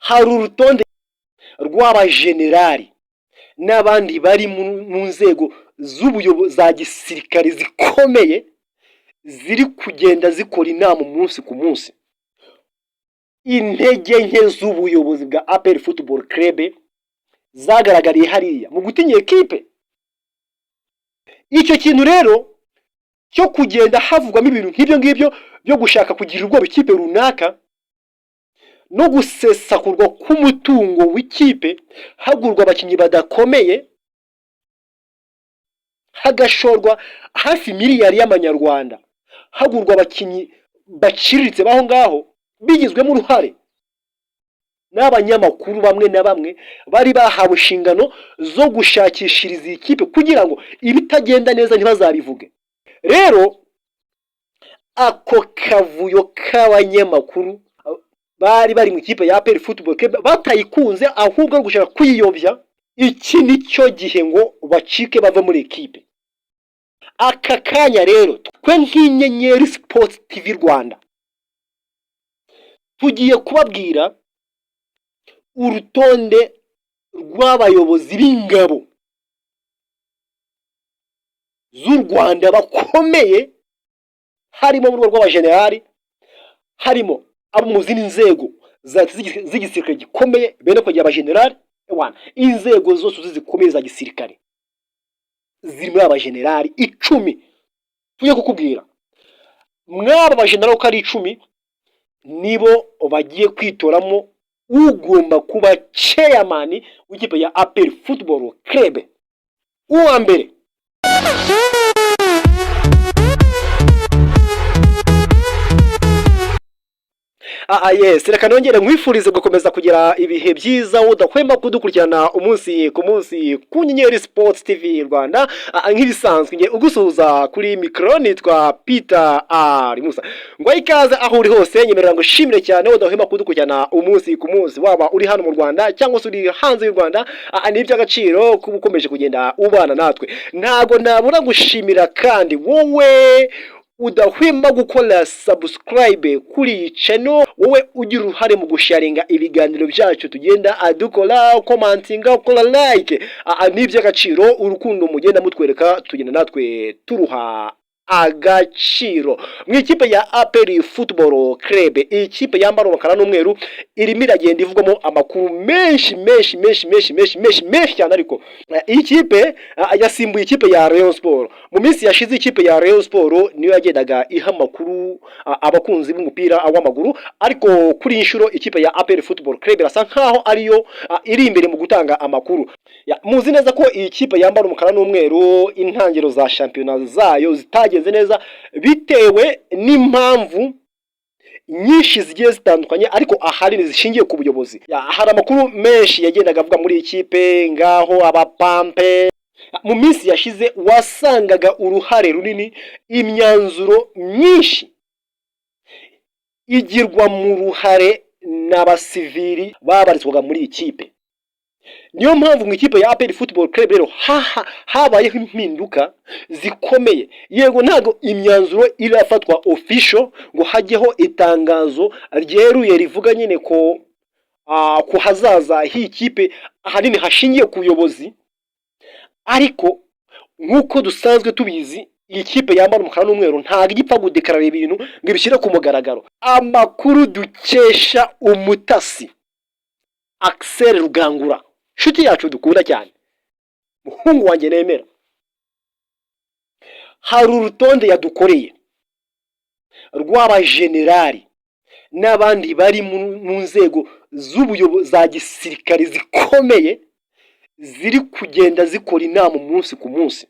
Hari urutonde rw'abajenerali n'abandi bari mu nzego z'ubuyobozi za gisirikare zikomeye ziri kugenda zikora inama umunsi ku munsi. Intege nke z'ubuyobozi bwa APR Football Club zagaragariye hariya mu gutinya ekipe. Icyo kintu rero cyo kugenda havugwamo ibintu nk'ibyo ngibyo byo gushaka kugira ubwoba ikipe runaka no gusesakurwa k'umutungo w'ikipe, hagurwa abakinnyi badakomeye, hagashorwa hafi miliyari y'amanyarwanda hagurwa abakinnyi baciriritse b'aho ngaho, bigizwemo uruhare n'abanyamakuru bamwe na bamwe bari bahawe inshingano zo gushakishiriza iyi kipe kugira ngo ibitagenda neza ntibazabivuge. Rero ako kavuyo k'abanyamakuru bari bari mu ikipe ya APR Football Club batayikunze, ahubwo ari gushaka kuyiyobya, iki ni cyo gihe ngo bacike bave muri ekipe. Aka kanya rero, twe nk'Inyenyeri Sports TV Rwanda tugiye kubabwira urutonde rw'abayobozi b'ingabo z'u Rwanda bakomeye, harimo mu rwego rw'abajenerali, harimo abo mu zindi nzego z'igisirikare gikomeye bene kugira abajenerali. Inzego zose uzi zikomeye za gisirikare ziri muri abajenerali 10 tujye kukubwira. Mw'aba bajenerali uko ari 10, nibo bagiye kwitoramo ugomba kuba chairman w'ikipe ya APR Football Club. Uwa mbere, yes, reka nongere nkwifurize gukomeza kugira ibihe byiza, udahwema kudukurikirana umunsi ku munsi ku Nyenyeri Sports TV Rwanda. Nk'ibisanzwe, nge ugusuhuza kuri mikoro nitwa Peter R Musa. Ngo ikaze aho uri hose, nyemerera ngo ushimire cyane udahwema kudukurikirana umunsi ku munsi, waba uri hano mu Rwanda cyangwa se uri hanze y'u Rwanda. Ni iby'agaciro kuba ukomeje kugenda ubana natwe. Ntago nabura gushimira kandi wowe udahwema gukora subscribe kuri iyi channel, wowe ugira uruhare mu gusharinga ibiganiro byacu tugenda dukora, commentinga, ukora like. Ni iby'agaciro urukundo mugenda mutwereka, tugenda natwe turuha agaciro. Mu ikipe ya APR Football Club, iyi kipe yambara umukara n'umweru, irimo iragenda ivugwamo amakuru menshi menshi menshi menshi menshi menshi menshi cyane. Ariko iyi kipe yasimbuye ikipe ya Rayon Sport. Mu minsi yashize, ikipe ya Rayon Sport niyo yagendaga iha amakuru abakunzi b'umupira w'amaguru, ariko kuri iyi nshuro ikipe ya APR Football Club irasa nkaho ariyo iri imbere mu gutanga amakuru. Muzi neza ko iyi kipe yambara umukara n'umweru intangiriro za shampiyona zayo zitagenze neza bitewe n'impamvu nyinshi zigiye zitandukanye, ariko ahanini zishingiye ku buyobozi. Hari amakuru menshi yagendaga avuga muri iyi kipe, ngaho abapampe. Mu minsi yashize wasangaga uruhare runini, imyanzuro myinshi igirwa mu ruhare n'abasivili babarizwaga muri iyi kipe. Niyo mpamvu mu ikipe ya APR Football Club rero habayeho impinduka zikomeye. Yego, ntabwo imyanzuro irafatwa official ngo hajyeho itangazo ryeruye rivuga nyine ko ku hazaza h'iyi kipe ahanini hashingiye ku buyobozi, ariko nk'uko dusanzwe tubizi, iyi kipe yambara umukara n'umweru ntabwo ijya ipfa gudekarara ibintu ngo ibishyire ku mugaragaro. Amakuru dukesha umutasi Axel Rugangura, inshuti yacu dukunda cyane, muhungu wanjye nemera, hari urutonde yadukoreye rw'abajenerali n'abandi bari mu nzego z'ubuyobozi za gisirikare zikomeye ziri kugenda zikora inama umunsi ku munsi.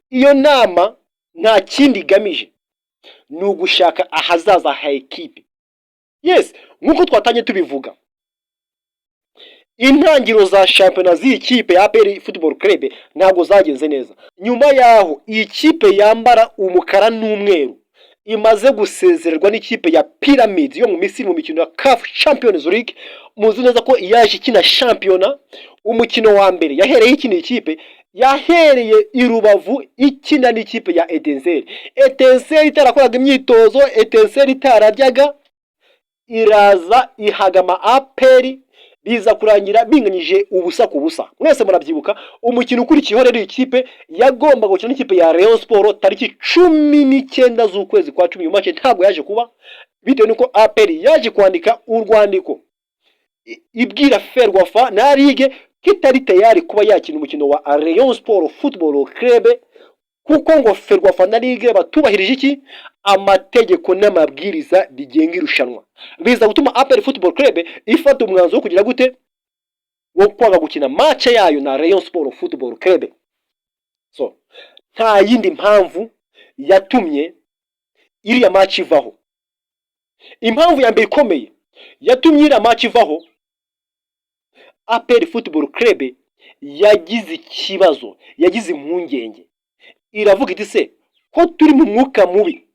Iyo nama nta kindi igamije, ni ugushaka ahazaza ha ekipe. Yes, nk'uko twatangiye tubivuga, intangiriro za shampiyona z'iyi kipe ya APR Football Club ntabwo zagenze neza. Nyuma yaho iyi kipe yambara umukara n'umweru imaze gusezererwa n'ikipe ya Pyramids yo mu Misiri mu mikino ya CAF Champions League, muzi neza ko yaje ikina shampiyona. Umukino wa mbere yahereye ikina, ikipe yahereye i Rubavu ikina n'ikipe ya Etincelle. Etincelle itarakoraga imyitozo, Etincelle itararyaga. Iraza ihagama APR, biza kurangira binganyije 0-0. Mwese murabyibuka. Umukino ukurikiyeho rero, iyi kipe yagombaga gukina n'ikipe ya Rayon Sport tariki 19 z'ukwezi kwa 10. Iyo match ntabwo yaje kuba bitewe n'uko APR yaje kwandika urwandiko ibwira FERWAFA na Ligue ko itari tayari kuba yakina umukino wa Rayon Sport Football Club, kuko ngo FERWAFA na Ligue batubahirije iki? Amategeko n'amabwiriza bigenga irushanwa. Biza gutuma APR Football Club ifata umwanzuro wo kugira gute? Wo kwanga gukina match yayo na Rayon Sport Football Club. So nta yindi mpamvu yatumye iriya match ivaho. Impamvu ya mbere ikomeye yatumye iriya match ivaho, APR Football Club yagize ikibazo, yagize impungenge, iravuga iti: "Se ko turi mu mwuka mubi,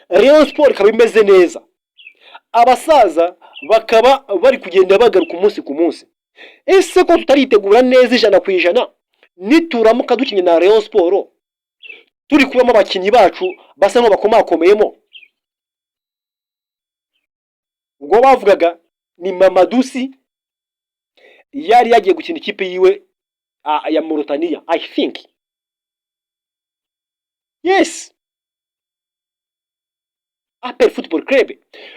Rayon Sport ikaba imeze neza, abasaza bakaba bari kugenda bagaruka umunsi ku munsi, ese ko tutaritegura neza 100%, nituramuka dukinnye na Rayon Sport turi kubamo abakinnyi bacu basa nk'aho bakomakomeyemo?" Ubwo bavugaga ni Mamadou Sy, yari yagiye gukina ikipe yiwe ya Mauritania, I think. Yes, APR Football Club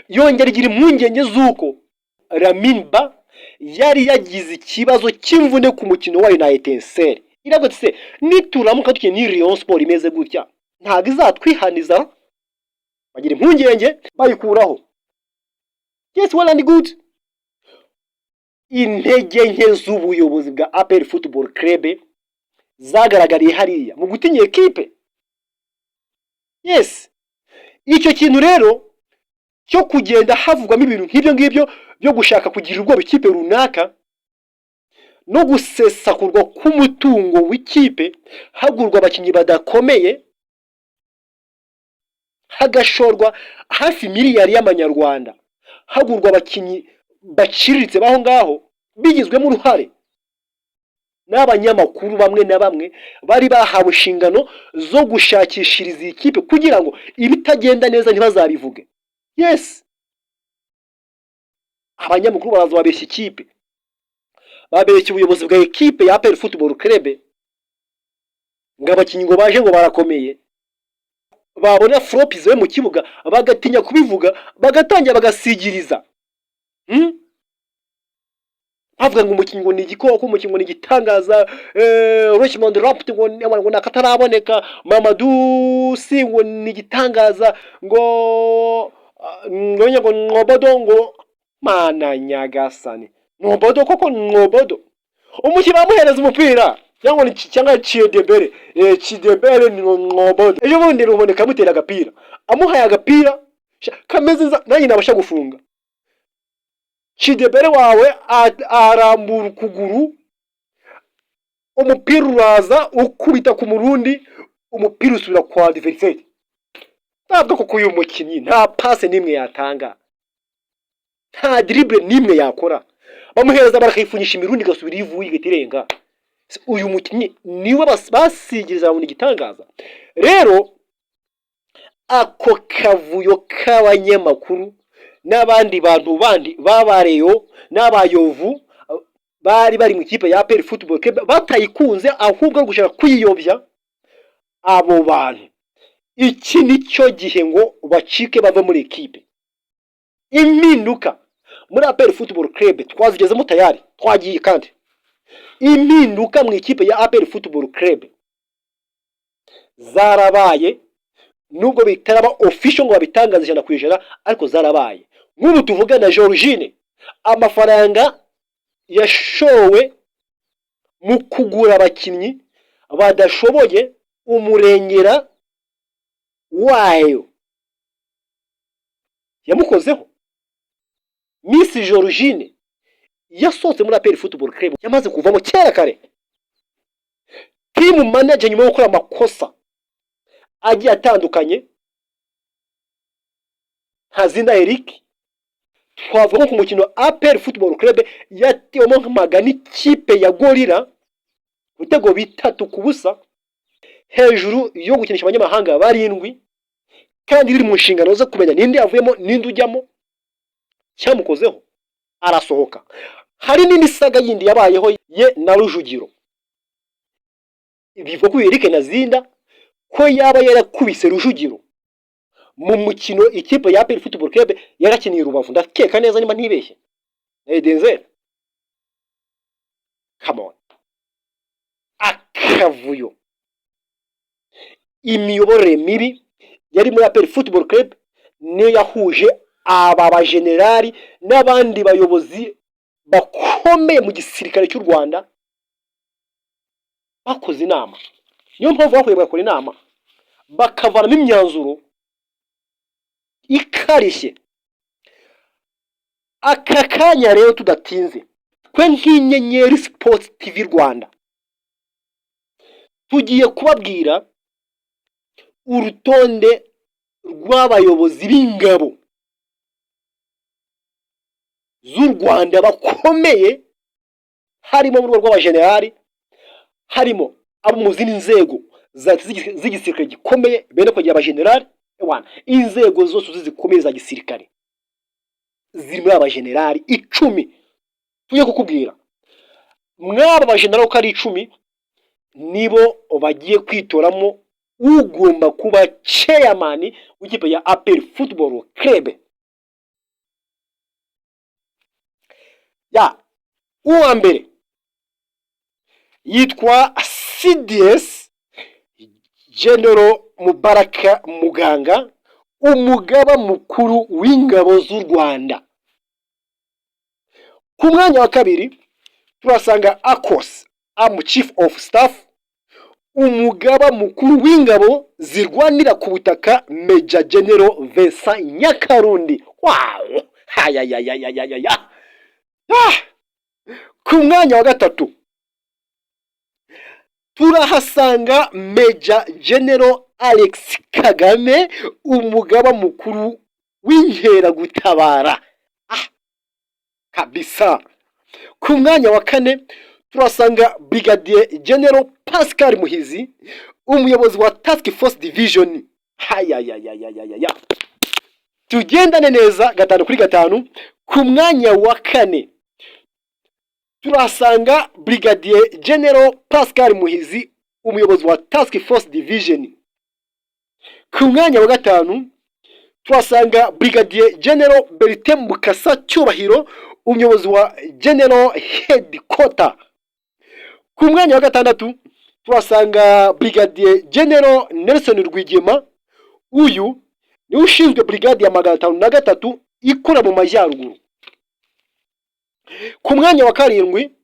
yongera igira impungenge z'uko Lamine Ba yari yagize ikibazo cy'imvune ku mukino wayo na Etincelle. Iravuga ati: "Se nituramuka dukina n'iyi Rayon Sport imeze gutya, ntabwo izatwihaniza?" Bagira impungenge, bayikuraho. Yes, well and good. Intege nke z'ubuyobozi bwa APR Football Club zagaragariye hariya mu gutinya ekipe. Yes, icyo kintu rero cyo kugenda havugwamo ibintu nk'ibyo ngibyo byo gushaka kugira ubwoba ikipe runaka no gusesakurwa k'umutungo w'ikipe, hagurwa abakinnyi badakomeye, hagashorwa hafi miliyari y'amanyarwanda hagurwa abakinnyi baciriritse b'aho ngaho, bigizwemo uruhare n'abanyamakuru bamwe na bamwe bari bahawe inshingano zo gushakishiriza iyi kipe kugira ngo ibitagenda neza ntibazabivuge. Yes, abanyamakuru baraza babeshya ikipe, babeshya ubuyobozi bwa ekipe ya APR Football Club ngo abakinnyi ngo baje ngo barakomeye. Babona flop ziwe mu kibuga bagatinya kubivuga, bagatangira bagasigiriza, Bavuga ngo umukinnyi ngo ni igikoko, umukinnyi ngo ni igitangaza, Richmond Lamptey ngo ni akataraboneka, Mamadou Sy ngo ni igitangaza, ngo Nwobodo, ngo mana nyagasani, Nwobodo koko, Nwobodo umukinnyi bamuhereza umupira cyangwa ni cyangwa Chidiebere, Chidiebere ni Nwobodo. Ejo bundi ruboneka amutera agapira, amuhaye agapira kameze nanjye nabasha gufunga. Chidiebere wawe arambura ukuguru, umupira uraza ukubita ku murundi, umupira usubira kwa adversaire. Ntabwo koko uyu mukinnyi nta passe n'imwe yatanga, nta dribble n'imwe yakora. Bamuhereza barakayifunyisha imirundi, igasubira iyo ivuye, igahita irenga. Uyu mukinnyi niwe basigiriza babona igitangaza. Rero ako kavuyo k'abanyamakuru n'abandi bantu bandi b'abareyo n'abayovu bari bari mu ikipe ya APR Football Club batayikunze, ahubwo ari gushaka kwiyobya abo bantu, iki ni cyo gihe ngo bacike bave muri ekipe. Impinduka muri APR Football Club twazigezemo tayari, twagiye kandi. Impinduka mu ikipe ya APR Football Club zarabaye, nubwo bitaraba official ngo babitangaze 100%, ariko zarabaye. Nk'ubu tuvugana, Georgine, amafaranga yashowe mu kugura abakinnyi badashoboye, umurengera wayo yamukozeho. Miss Georgine yasohotse muri APR Football Club, yamaze kuvamo kera kare. Team manager, nyuma yo gukora amakosa agiye atandukanye, Ntazinda Eric, twavuga nko ku mukino APR Football Club yatewemo nk'amagana ikipe ya Gorilla ibitego 3-0, hejuru yo gukinisha abanyamahanga barindwi kandi biri mu nshingano zo kumenya ninde yavuyemo ninde ujyamo. Cyamukozeho arasohoka. Hari n'indi saga yindi yabayeho ye na Rujugiro. Bivuga ko Eric Ntazinda ko yaba yarakubise Rujugiro mu mukino ikipe ya APR Football Club yarakiniye Rubavu, ndakeka neza niba ntibeshye. Denzel, come on, akavuyo, imiyoborere mibi yari muri APR Football Club niyo yahuje aba bajenerali n'abandi bayobozi bakomeye mu gisirikare cy'u Rwanda, bakoze inama. Niyo mpamvu bakwiye bagakora inama, bakavanamo imyanzuro ikarishye. Aka kanya rero, tudatinze, twe nk'Inyenyeri Sports TV Rwanda tugiye kubabwira urutonde rw'abayobozi b'ingabo z'u Rwanda bakomeye, harimo mu rwego rw'abajenerali, harimo abo mu zindi nzego z'igisirikare gikomeye bene kugira abajenerali. Inzego zose uzi zikomeye za gisirikare ziri muri abajenerali 10 tujye kukubwira. Mw'aba bajenerali uko ari 10, nibo bagiye kwitoramo ugomba kuba chairman w'ikipe ya APR Football Club. Ya uwa mbere yitwa CDS General Mubaraka Muganga, umugaba mukuru w'ingabo z'u Rwanda. Ku mwanya wa kabiri turasanga ACOS, Army Chief of Staff, umugaba mukuru w'ingabo zirwanira ku butaka, Major General Vincent Nyakarundi. Wow, hayayayayayaya! Ah! Ku mwanya wa gatatu turahasanga Major General Alex Kagame, umugaba mukuru w'inkeragutabara. Ah, kabisa. Ku mwanya wa kane turasanga Brigadier General Pascal Muhizi, umuyobozi wa Task Force Division. Hayayayayaya, tugendane neza gatanu kuri gatanu. Ku mwanya wa kane turahasanga Brigadier General Pascal Muhizi, umuyobozi wa Task Force Division. Ku mwanya wa gatanu tuhasanga Brigadier General Bertin Mukasa Cyubahiro, umuyobozi wa General Headquarter. Ku mwanya wa gatandatu tuhasanga Brigadier General Nelson Rwigema. Uyu niwe ushinzwe brigade ya 503 ikora mu majyaruguru. Ku mwanya wa karindwi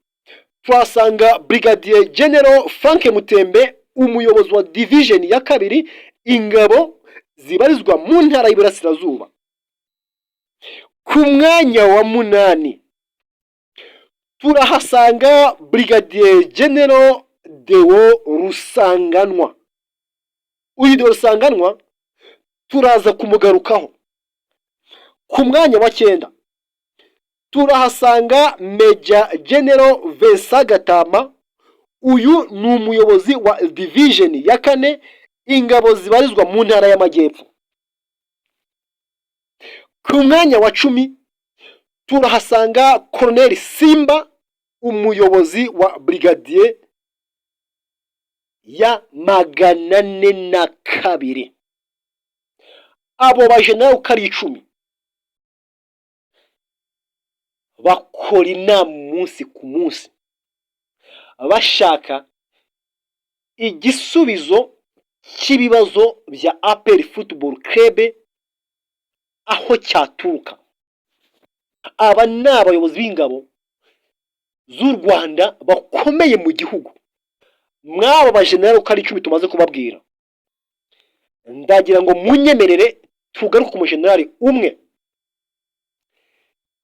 tuhasanga Brigadier General Frank Mutembe, umuyobozi wa division ya kabiri, ingabo zibarizwa mu Ntara y'Iburasirazuba. Ku mwanya wa munani turahasanga Brigadier General Deo Rusanganwa. Uyu Deo Rusanganwa turaza kumugarukaho. Ku mwanya wa cyenda turahasanga Major General Vincent Gatama. Uyu ni umuyobozi wa division ya kane, ingabo zibarizwa mu Ntara y'Amajyepfo. Ku mwanya wa 10 turahasanga Colonel Simba, umuyobozi wa brigadier ya 402. Abo bajenerali uko ari 10 bakora inama umunsi ku munsi, bashaka igisubizo cy'ibibazo bya APR Football Club aho cyaturuka. Aba ni abayobozi b'ingabo z'u Rwanda bakomeye mu gihugu. Mw'aba bajenerali uko ari 10 tumaze kubabwira, ndagira ngo munyemerere tugaruke ku mujenerali umwe,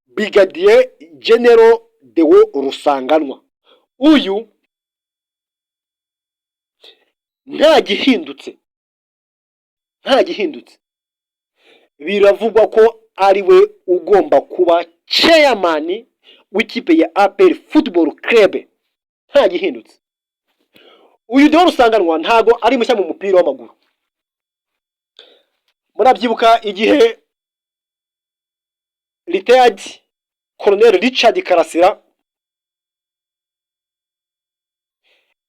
Brigadier General Deo Rusanganwa. Uyu nta gihindutse, nta gihindutse, biravugwa ko ari we ugomba kuba chairman w'ikipe ya APR Football Club, nta gihindutse. Uyu Deo Rusanganwa ntago ari mushya mu mupira w'amaguru. Murabyibuka igihe Retired Colonel Richard Karasira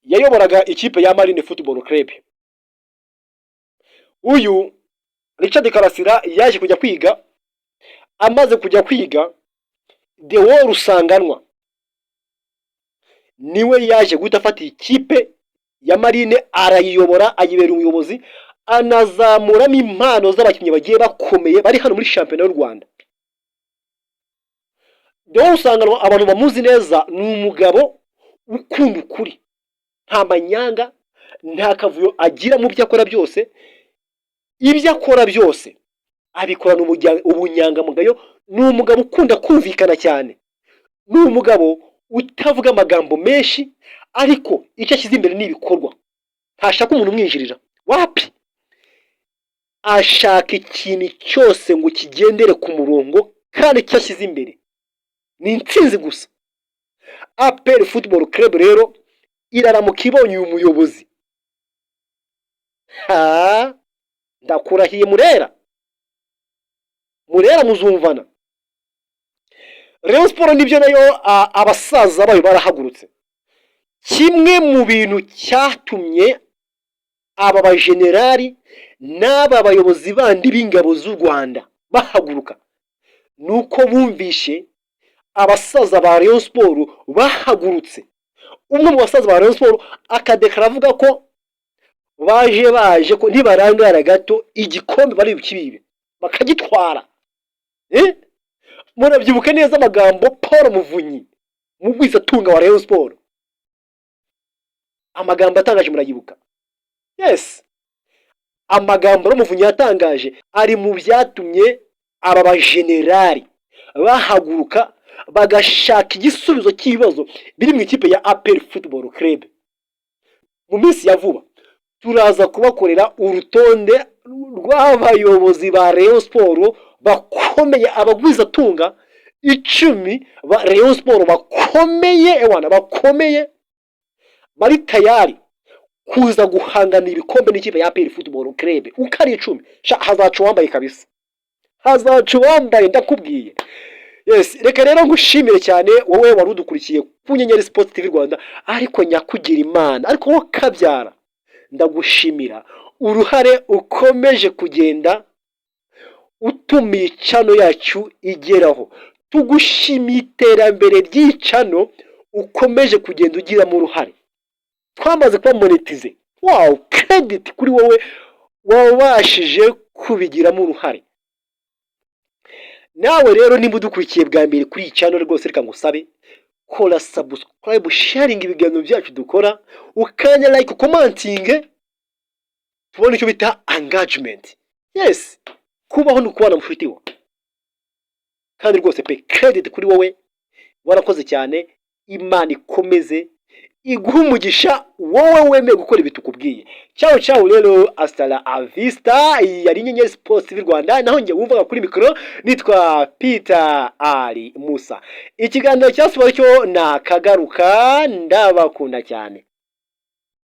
yayoboraga ikipe ya Marine Football Club. Uyu Richard Karasira yaje kujya kwiga. Amaze kujya kwiga, Deo Rusanganwa niwe yaje guhita afata ikipe ya Marine, arayiyobora, ayibera umuyobozi, anazamuramo impano z'abakinnyi bagiye bakomeye bari hano muri shampiyona y'u Rwanda. Deo Rusanganwa, abantu bamuzi neza, ni umugabo ukunda ukuri, nta manyanga, nta kavuyo agira mu byo akora byose. Ibyo akora byose abikorana ubunyangamugayo. Ni umugabo ukunda kumvikana cyane, ni umugabo utavuga amagambo menshi, ariko icyo ashyize imbere ni ibikorwa. Ntashaka umuntu umwinjirira, wapi. Ashaka ikintu cyose ngo kigendere ku murongo, kandi icyo ashyize imbere ni intsinzi gusa. APR Football Club rero iraramuka ibonye uyu muyobozi, ha, ndakurahiye, Murera, Murera muzumvana. Rayon Sport nibyo nayo, abasaza bayo barahagurutse. Kimwe mu bintu cyatumye aba bajenerali n'aba bayobozi bandi b'ingabo z'u Rwanda bahaguruka ni uko bumvishe abasaza ba Rayon Sport bahagurutse. Umwe mu basaza ba Rayon Sport akadekara avuga ko baje ko nibarangara gato igikombe bari bukibibe bakagitwara. Murabyibuka neza amagambo Paul Muvunyi, mugwizatunga wa Rayon Sport, amagambo atangaje, murayibuka. Yes, amagambo Muvunyi yatangaje ari mu byatumye aba bajenerali bahaguruka bagashaka igisubizo cy'ibibazo biri mu ikipe ya APR Football Club. Mu minsi ya vuba turaza kubakorera urutonde rw'abayobozi ba Rayon Sport bakomeye, abagwizatunga 10 ba Rayon Sport bakomeye, ewana bakomeye, bari tayari kuza guhangana ibikombe n'ikipe ya APR Football Club uko ari 10. Sha, hazaca uwambaye kabisa, hazaca uwambaye, ndakubwiye. Yes, reka rero ngushimire cyane wowe wari udukurikiye ku Nyenyeri Sports TV Rwanda. Ariko nyakugira Imana, ariko wowe kabyara, ndagushimira uruhare ukomeje kugenda utuma iyi channel yacu igeraho. Tugushimiye iterambere ry'iyi channel ukomeje kugenda ugiramo uruhare. Twamaze kuba monetize. Wow, credit kuri wowe wabashije kubigiramo uruhare. Nawe rero nimba udukurikiye bwa mbere kuri iyi channel, rwose reka ngusabe: kora subscribe, sharing ibiganiro byacu dukora, ukanya like, commenting, tubone icyo bita engagement. Yes, kubaho ni ukubana mushuti wa. Kandi rwose pe, credit kuri wowe, warakoze cyane. Imana ikomeze iguhe umugisha wowe wemeye gukora ibi tukubwiye. Ciao ciao rero, hasta la vista. Yari Inyenyeri Sports TV Rwanda, naho njye wumvaga kuri mikoro nitwa Peter Ali Musa. Ikiganiro cya siporo cyo nakagaruka. Ndabakunda cyane.